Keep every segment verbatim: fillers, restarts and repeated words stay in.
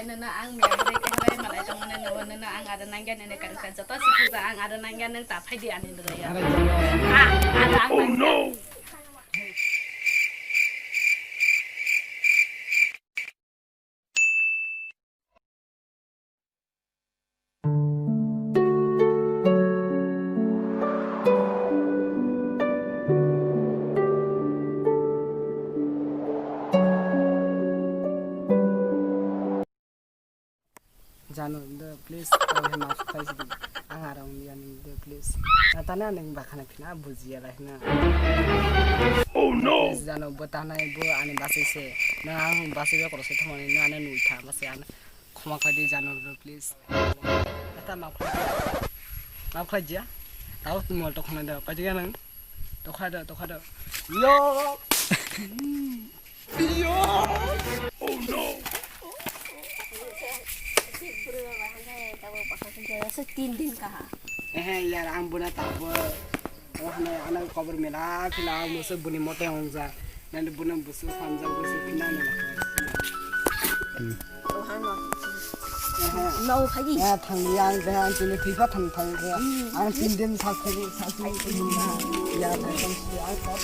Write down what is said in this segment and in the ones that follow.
Nana ang mia bwrwi khe bai malai tongmani nabo nana ang ada nangya nene karka joto sukhuja ang ada nangya nang ta phaidi ani dwraya. Ang ada ang nangya. Jano, do, please, tamo he maaf khlai sidi. Ang arang liya ni, do, please. Natana neng bakhana phina bujiya lai na. Oh no! Please, jano, bo tanai, bo ani basai se. Na ang basai ba korose thangmani, na ane nui tha, mase ano. Khoma khaidi jano, do, please. Ata maaf khlai. Maaf khlai jiya. Tao tu mol to khona do, khaidi nang. To kha do, to kha do. Yo! Yo! Oh no! Tin din kaha. Ehe, yar, ang buna tabo. Ano, ano kobor mela, phila, ang musu buni mote hongja. Nani buna busu samja, busu pina, nani. Oh, hano. Ehe. No, phagi. Ya, thang yang, ya, ang tini thwipa thang, thang, ya. Ang tin din sakhi, sakhi, ya, thang, thang, ya, thang.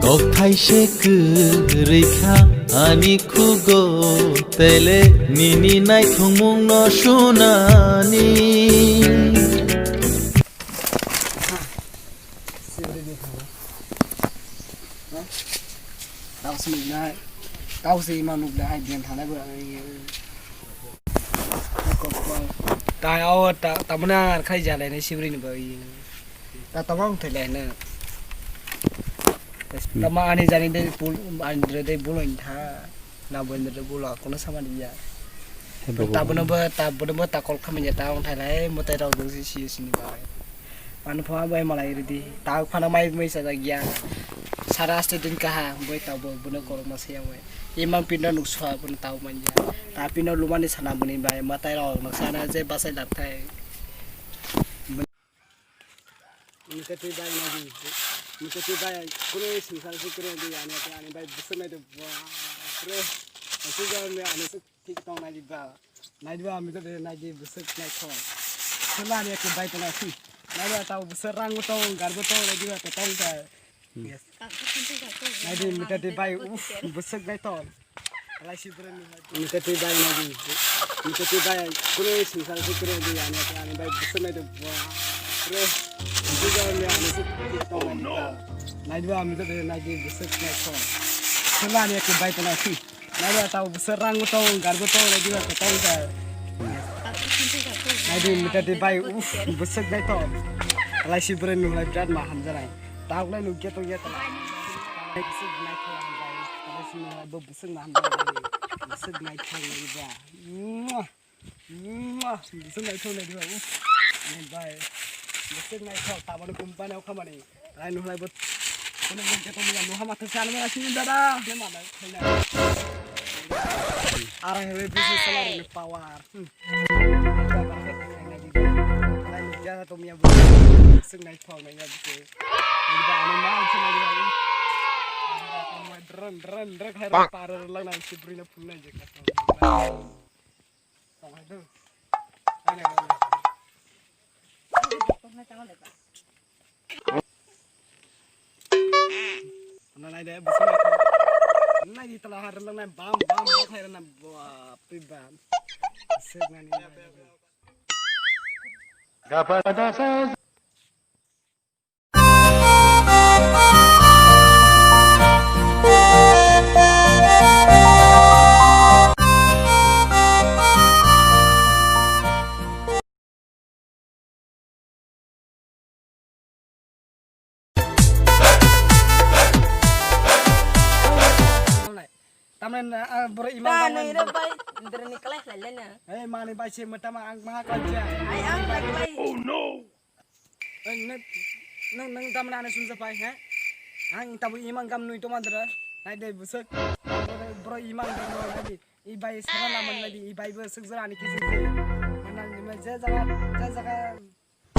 Kokthai se kwrwi kha ani khugo, tele nini naithokmung no sunani. Tao se nuknai, tao se ima nuknai, ai diyan thanai bo. Tai o ta, tamuna ar khai jalai nai sibri ni bai. Ta tamang thailai na. Tama ani jani dei bul, ani dei bul in tha. Na bo indra bula kono sama dia. Tabuna bo, tabuna bo ta kol khamanya ta ong thailai, motai rok dong si si sini bai. Manu phama bai malai ridi. Ta phana mai mai sa da gya. Sara aste din kaha, bai ta bo, buna korok ma sayang bai. Imang pinda nuk swa buna ta manya. Ta pinda lumani sana buni bai, matai rok nuk sana je basai lap thai. Mita twi bai nagi, mita twi bai kunu singsa se kunu di ani ani bai busuk nai de bapre. Busuk jang ani se thik tong nai di ba. Nai di ba mita de nai di busuk nai thong. Sula ani ke bai tong nai. Nai ba tau busuk rang tong, gar tong nai di ba tong ta. Yes. Nai di mita twi bai, uff, busuk nai thong. Mita twi bai nagi. Mita twi bai kunu singsa se kunu di ani ani bai busuk nai de bapre. Busuk jang ani ani se thik tong nai di ba. Nai di ba mita de nai di busuk nai thong. Sula ani ke bai tong nai. Nai di ba tau busuk rang tong, gar tong nai di ba tong ta. Nai di mita twi bai, uff, busuk nai thong. Laisi bwrwi nung lai birat ma hamjarai. Taklai nukya tongya ta. Busuk nai thong bai. Laisi nung lai bo busuk ma hamjarai. Busuk nai thong nai ba. Mwah. Mwah. Busuk nai thong nai ba. Uff. Nai bai. Busuk nai thong tabani company o khamani. Ai nung lai bo. Kono nukya tongya nung hama thang sana ma sini dada. Ne ma nai. Ara hewe busuk salary ni power. Hmm. Drum, drum, drum khai rok para rok lang nang si bwrwi no phunuknai je kha. Nai de, bwswk nai de, tala har lang nai, bam, bam, bam khai rana, bap ri bap. Bwswk nani. Tamni na, ah, boro imang ta gaman nui ro bai, ndroni kalai khlai le na. Hei, mani bai se mata ma ang maha kalja. Ai, ang bai bai. Oh no! Nang, nang, nang tamna ane sumsa pai, he? Ang tabu imang gam nui toma dra. Nai dei bwswk. Bro, iman bro, lagi. I bai sana laman lagi, i bai bo sukjora ani kisi se. Mana ni ma je jaga, je jaga,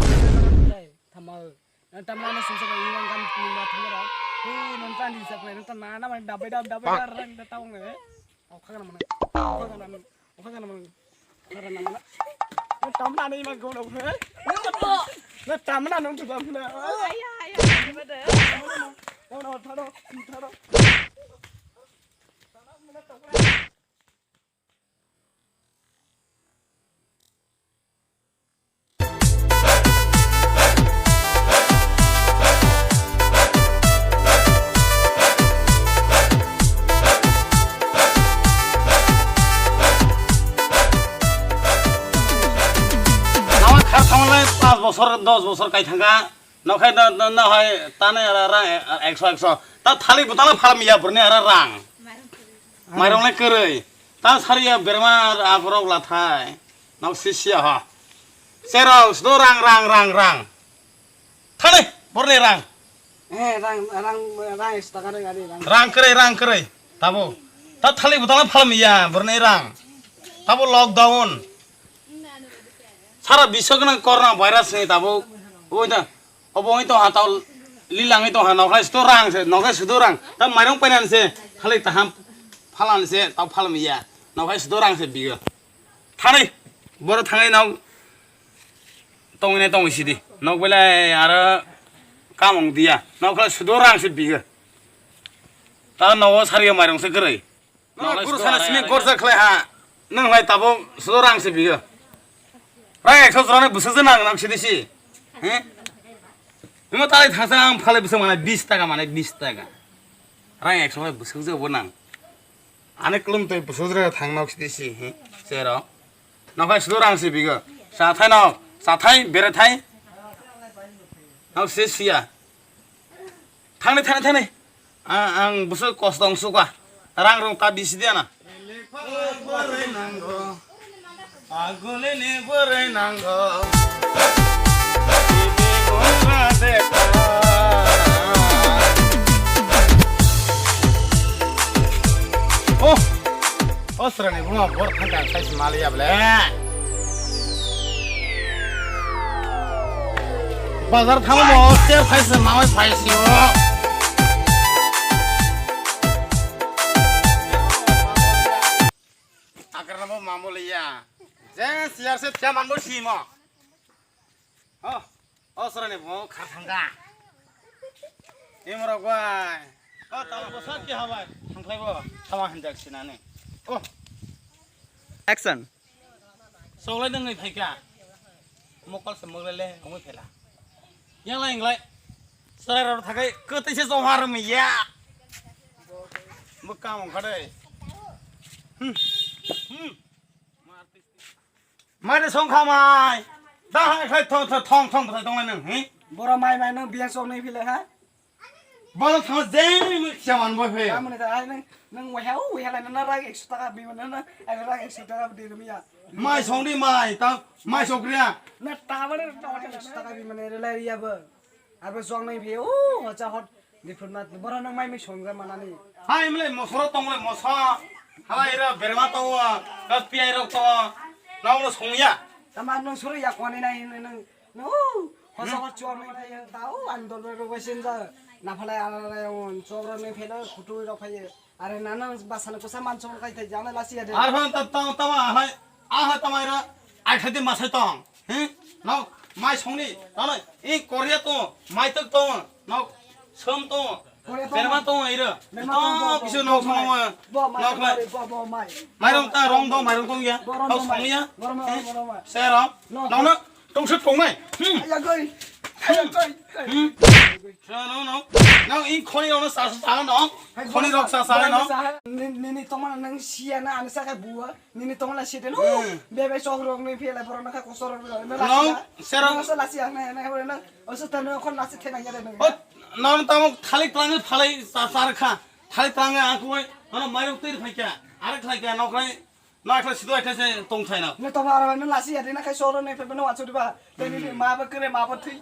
je jaga dai, tama. Na tamla na sukjora iman kan ni ma thamara. Hu, nonton di sak nonton na na mana dabai dab dabai dar rang da taung eh. Okha kana mana? Okha kana mana? Okha kana mana? Okha kana mana? Na tamla ni ma gono eh. Na tamla nong tu bam na. Aya, aya, aya, aya. Ono tharo, tharo. Nawa khar thamalai panch bosor, dos bosor kai thangkha. Nokhai no, no, no hai tane ara rang ekso, ekso. Ta thali butala phalam ya burni ara rang. Mairong le kwrwi. Ta sariya berma aborok lathai. Nok sisiya ha. Serok sdo rang, rang, rang, rang. Thani borni rang. Eh, rang, rang, rang ekso taka rang ari rang. Rang kwrwi, rang kwrwi. Tabo. Ta thali butala phalam ya burni rang. Tabo lockdown. Sara bisok nang corona virus ni tabo. Oi da. Obo wngwi tongha tau lilangwi tongha, nokhai sudo rang se, nokhai sudo rang. Ta mairong painani se, khali taham phalani se, tau phalmi ya. Nokhai sudo rang se bigo. Thani, boro thangai nok tongwi nai tongwi sidi. Nok belai aro kamong diya. Nokhai sudo rang se bigo. Ta nogo sariya mairong se kwrwi. Nono guru sana simi gorja khlai ha. Nang lai tabo sudo rang se bigo. Rang ekso jora ni bwswk je nang nang sidi si. He? Nimo talai thangsa ang phalai bwswk manai bis taka manai bis taka. Rang ekso hai bwswk je bo nang. Ani klum tei bwswk jora thang nok sidi si. He? Sero. Nokhai sudo rang se bigo. Sa thai nok. Sa thai bere thai. Nok se siya. Thani, thani, thani. A-, ang bwswk kosto wng suka. Rang rong ta bisi de ana. Agulini bwrwi nango. Oh. O srani buma bor thangka sai se maliya ble. Bazar thango mo ter sai se mawai phai sio. Agar namo mamuliya. Je siar se thya manbo simo. Oh, oh, sorani bo kharthangga. Imrok bai. Oh, tamo bo sakki habai. Thangkhlai bo. Tamo hanjak sinani. Oh. Action. Soglai nang nai phaika. Mokol se moglai le, ongoi phela. Yang lai, yang lai. Sarai rok thakai, kwtwi se chong harmi ya. Bwkang ongkha dei. Hmm. Hmm. Mane songkha mai. Da hai khai thong thong thong thong bwthai tong nang, hi? Boro mai mai nang biya song nai phile ha? Boro thang jeng siaman boy phe. Amune da ai nang nang wai ha u wai ha lai nang rak ekso taka bi mane nang ai rak ekso taka bi de ya. Mai song di mai ta mai sokriya. Na ta mane ta ekso taka bi mane re lai ya bo. Abo jok nai phi o hocha hot diphut ma boro nang mai mi song ja manani. Hai mle mosoro tong le mosa. Hala ira berma tong wa. Ka piyai rok tong. Nang lo song ya. Tama nang suru ya kwani nai nang nang. No. Hocha hot chok nai phi ta o an dol ro wai sin ja. Na phalai ala la on chok ro nai phi lo khutu ro phai. Are nana basana kusa manchong kai thai jana lasi ade. Ar phan ta ta ta ma hai. Aha ta mai ra. Ai thai de ma sai tong. He? No. Mai songni. Ta no. I Korea to. Mai tak to. No. Som to. Korea to. Berma to ai ra. Berma to, to bo, kisu bo, no bo, mai. Song ma. Bo, mai, no, bo, mai. Bo, bo, mai. Mai rong ta rong do mai rong tong ya. Bo, rong do, mai. Song ya. Bo, rong, bo, rong, bo, mai. Sero. No. No, no. Tong sut kong nai. Hmm. Aya goi. Aya goi. Hmm. No, no, no. No, in khoni rok no sa sa no. Khoni rok sa sa no. Ni, ni, ni tongma nang sia na, ani sa ka bua. Ni, ni tongma sia de no. Hmm. Be, be, sok rok ni phi la, borok na ka kosor rok no. No, sero. No, so la sia na, na, na, na. O so ta no khon la sia thena ya de no. O, no, no, tamo khali tlang phalai sa, sa kha. Khali tlang a koi. No, no, mai rok tei phai kya. Are khlai kya, no khlai. Nakha sido ekha se tong thai na. Ne to mara ne lasi ya de na khai soro ne pe no achu diba. Te ni ma ba kre ma ba thui.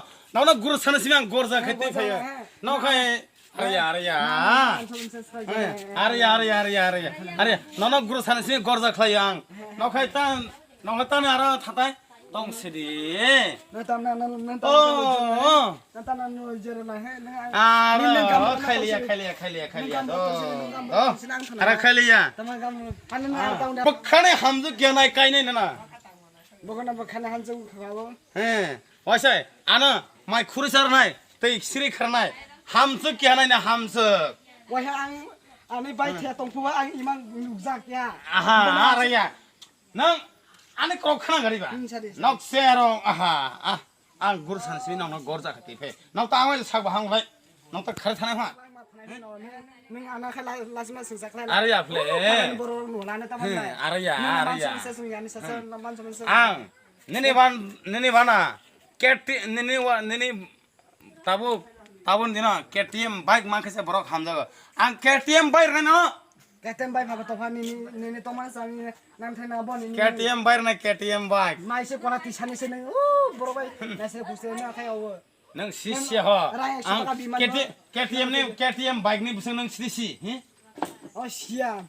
Nono guru sana simi ang gorja khai twi phayo. Nokhai. Are ya, are ya. Are ya, are ya, are ya, are ya. Are, nono guru sana simi gorja khlayo ang. Nokhai tan, nokhai tan aro thatai tong sidi. Oh, oh. Aro khailiya, khailiya, khailiya, khailiya. Do, do. Aro khailiya. Bukhani hamjwk ya nai kainai nana. Bukhani hamjwk khawo. He, waisai, ano mai khuri sarnai, tei siri kharnai, hamsuk kihanai na hamsuk. Waiha ang ani bai thia tongphuba ang imang nukjak ya. Aha, araya. Nang ani kok khana gariba. Hmm, sadi, sadi. Nok serong, aha, ah, ang gur san sini nang nok gorja khati phe. Nok ta ang sak bahang lai. Nok ta khare thana ha. Nang ana khala lasma singsa khala. Araya phle. Borok nulane ta. He, araya, araya. Ang nini ban, nini bana, K T, nini wa, nini tabuk, tabun dino K T M bike mankhe se borok hamjago. Ang K T M bike reno. K T M bike phaba tokha nini, nini tongma sa nini nang thaina bo nini. K T M bike na K T M bike. Mai se kola tisani se nang, o borok bai, nai se kuste na khai o. Nang sisya ho. Ang K T M ni, K T M bike ni bising nang sidi si, he? O siya.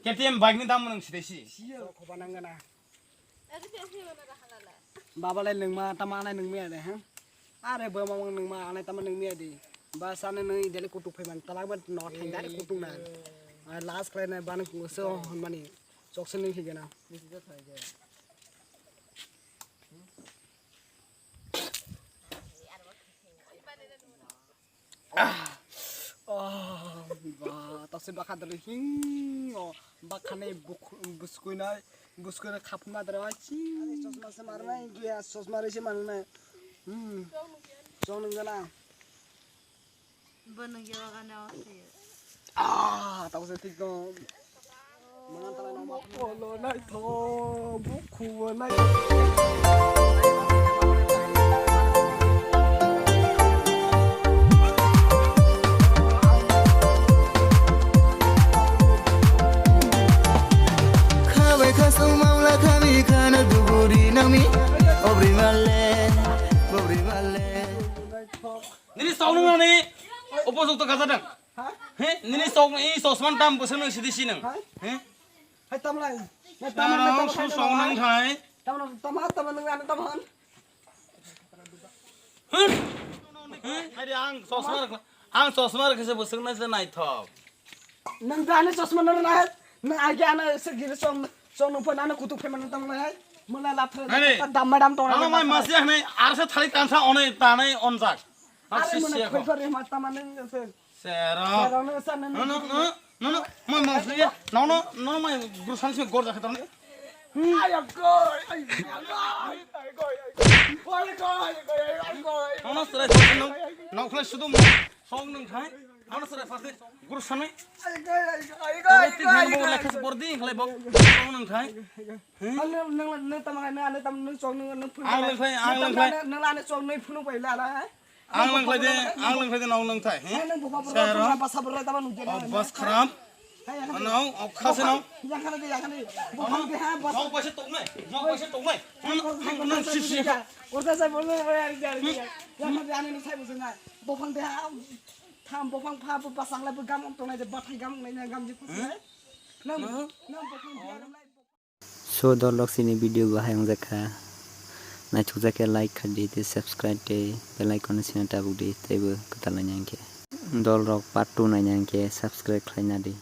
K T M bike ni dam nang sidi si. Siya. Khoba nang gana. Baba lai nungma tama anai nungmi ade ha. Are bo mamang nungma anai tama nungmi ade. Ba sane nung idele kutuk phaiman talak ban no thang dare kutuk na. Last khlai nai ban so honmani chokse nung higena. Oh, ba, tase bakha dali hing, oh, bakhane buk-, buskui nai, buskui nai khapna dali, ah, chi. Chosma se marnai, giya, chosma risi marnai. Hmm. Chong nung gana. Bo nung yawa gana osi. Ah, tau se tik dong. Khabai khasung mawla khami khana duguri nangmi. Obri male, obri male. Nini saunung nani opojukto gajadang. Ha? He, nini sok, i sosman tam bwswk nang sidi si nang. Hai? He? Hai tamlai. Na tamlai, tamlai, su sok nang thai. Tamlai, tamlai, tamlai, nang tamlai. He? He? Hai de ang sosma rwkha, ang sosma rwkha se bwswk nang se naithok. Nang da ani chosma nang nai. Nang agi ana se giri chong, chong nang pon ana kutuk phe man tamlai hai. Mula lapha. Hai de. Ta dam madam tong. Ano mai masi hanai arsa thali kansa onai tanai onjak. Are muna khoi khoi ma tama nang se. Sero. Sero no sa nang. No, no, no, no, no, mai mong se. No, no, no, mai guru san se gor jakhe tong. Ay, ay, ay, ay, ay, ay, ay, ay, ay. Ay, ay, ay, ay, ay, ay, ay. No, no, sere, no, no, khle sudu mo. Song nang thai. No, no, sere, fast. Guru sanai. Ay, ay, ay, ay, ay, ay, ay, ay. Bor ding khlai bok. Song nang thai. Ang nang, nang, nang tama nang, nang tam, nang chong, nang, nang phun. Ang nang phai, ang nang phai. Nang, nang, nang chong, nang phunu pai la, la, ha? Ang nang phai de, ang nang phai de, nang nang thai, he? Hai, nang buka bro, sero. Buka basa bro, tama nung jena. Oh, bas kharam. Hai, yang kana. Nang, oh, khase nang. Yang kana de, yang kana de. Buka de, ha, bas. Nang paisa tok nai, nang paisa tok nai. Nang, nang, nang, si, si. Kota sa bolo, ya, ya, ya. Yang kana de, ane nang sai bujung nai. Buka de, ha, tham, buka pha, bu basang la, bu gam ong tong nai, de, bathai gam ong nai, gam ji phus nai. Nang, nang buka de, ha, nang. So, dolrok chini video bo hayung jakha. Naithok jakhe like kha di, tei subscribe tei bell icon no sina tabuk di, teibo kwtal naina hinkhe. Dolrok part two naina hinkhe subscribe khlaina di.